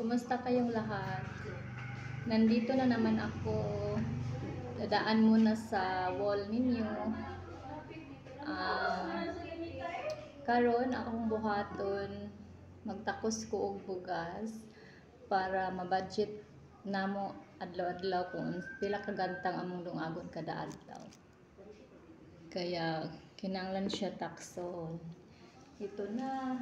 Kumusta kayong lahat? Nandito na naman ako. Dadaan muna sa wall ninyo. Karon akong buhaton, magtakos ko og bugas para ma-budget namo adlaw-adlaw kung pila ka gantang among dungagon kada adlaw. Kaya kinahanglan siya takson. Ito na.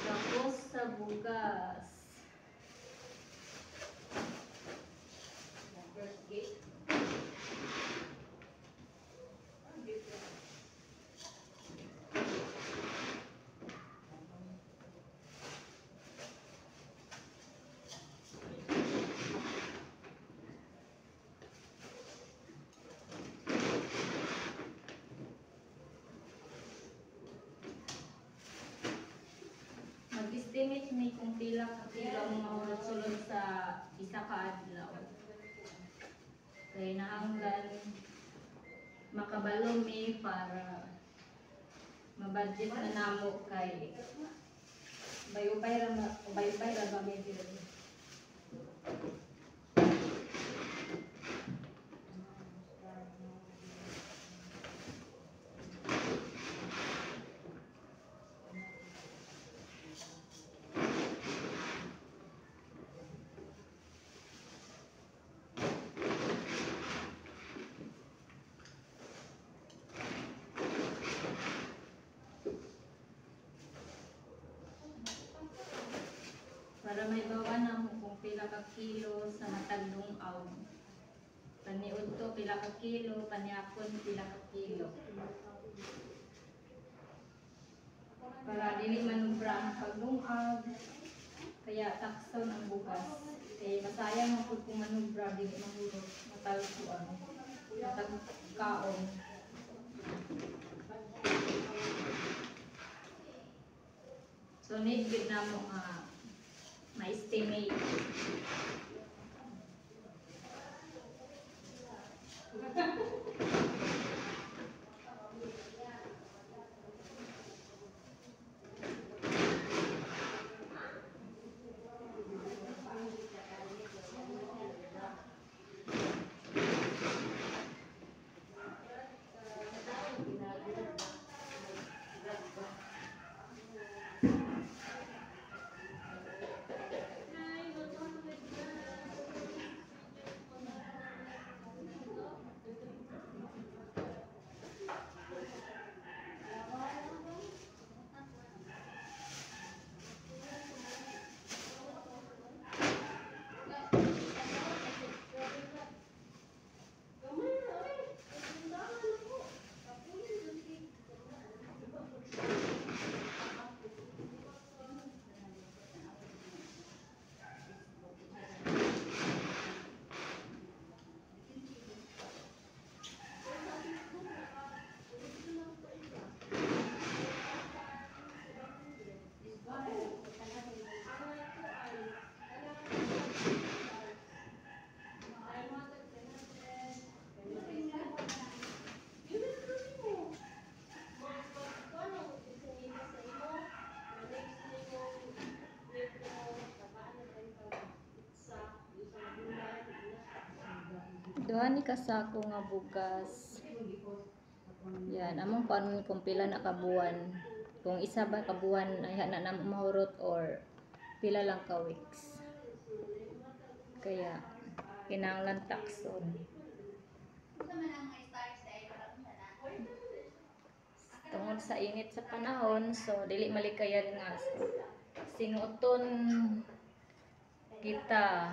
Tapos sa bugas. First gate. Mag-estimate mi kung pila ka kilo ang mahulot-sulod sa isa ka adlaw. Kay nahanglan makabalo mi para ma-budget na namo kay bayubay ra bayubay ra ba mi diri. Para may bawa na mo kung pila ka kilo sa matag dungaw. Paniud to pila ka kilo, paniakon pila ka kilo. Para dili manubra ang pagdungag, kaya takson ang bugas. Kay masayang man pud kung manubra, dili mahurot matag kuan, matag kaon. So need gyud namo nga ma-estimate. Duha ni ka sako nga bugas. Yan, among kuan kung pila na ka buwan. Kung isa ba ka buwan ay na na mahurot or pila lang ka weeks. Kaya kinahanglan takson. Tungod sa init sa panahon, so dili malikayan nga singuton kita.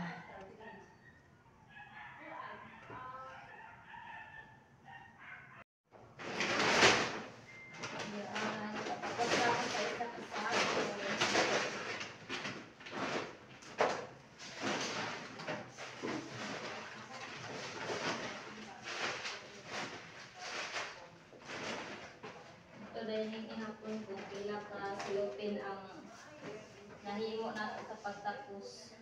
to dahil ihapon kung pila ka silupin ang nahimo na sa pagtapos.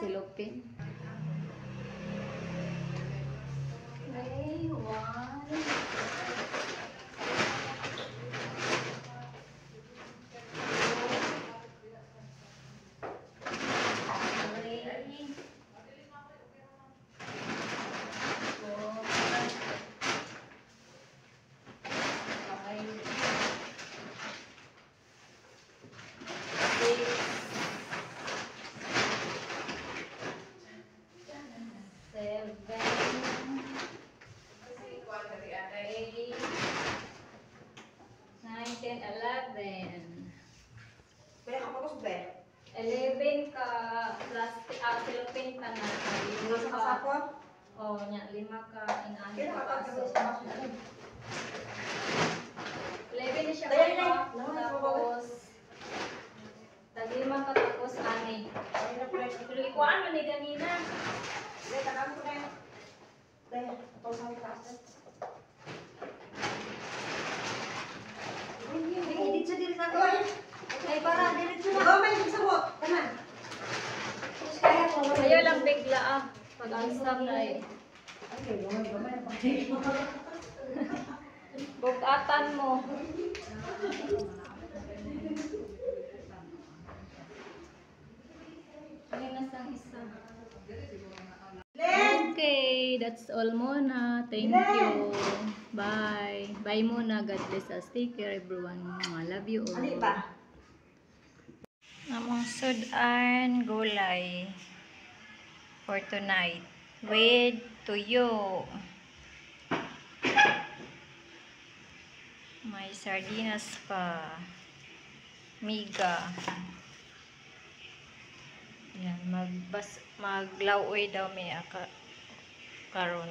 Silupin. Okay, 1. 3, 4, 5, 6, 7, 8, 9, 10, 11. 11 ka plastic, silupin ka na. Lima ka, oh, nya, 5 ka inani ka paso. 11 na siya ka, tapos tag-5 ka tapos ani. Pero ikuan man ni ganina. Ayaw lang bigla ah. Pag-ansam na eh. Bugatan mo. Ayun, nasang isa. Okay, that's all muna. Thank you. Bye. Bye muna. God bless us. Take care, everyone. Love you all. Among sudan gulay for tonight with tuyo. May sardinas pa. Miga. Yan, maglauoy daw may karon.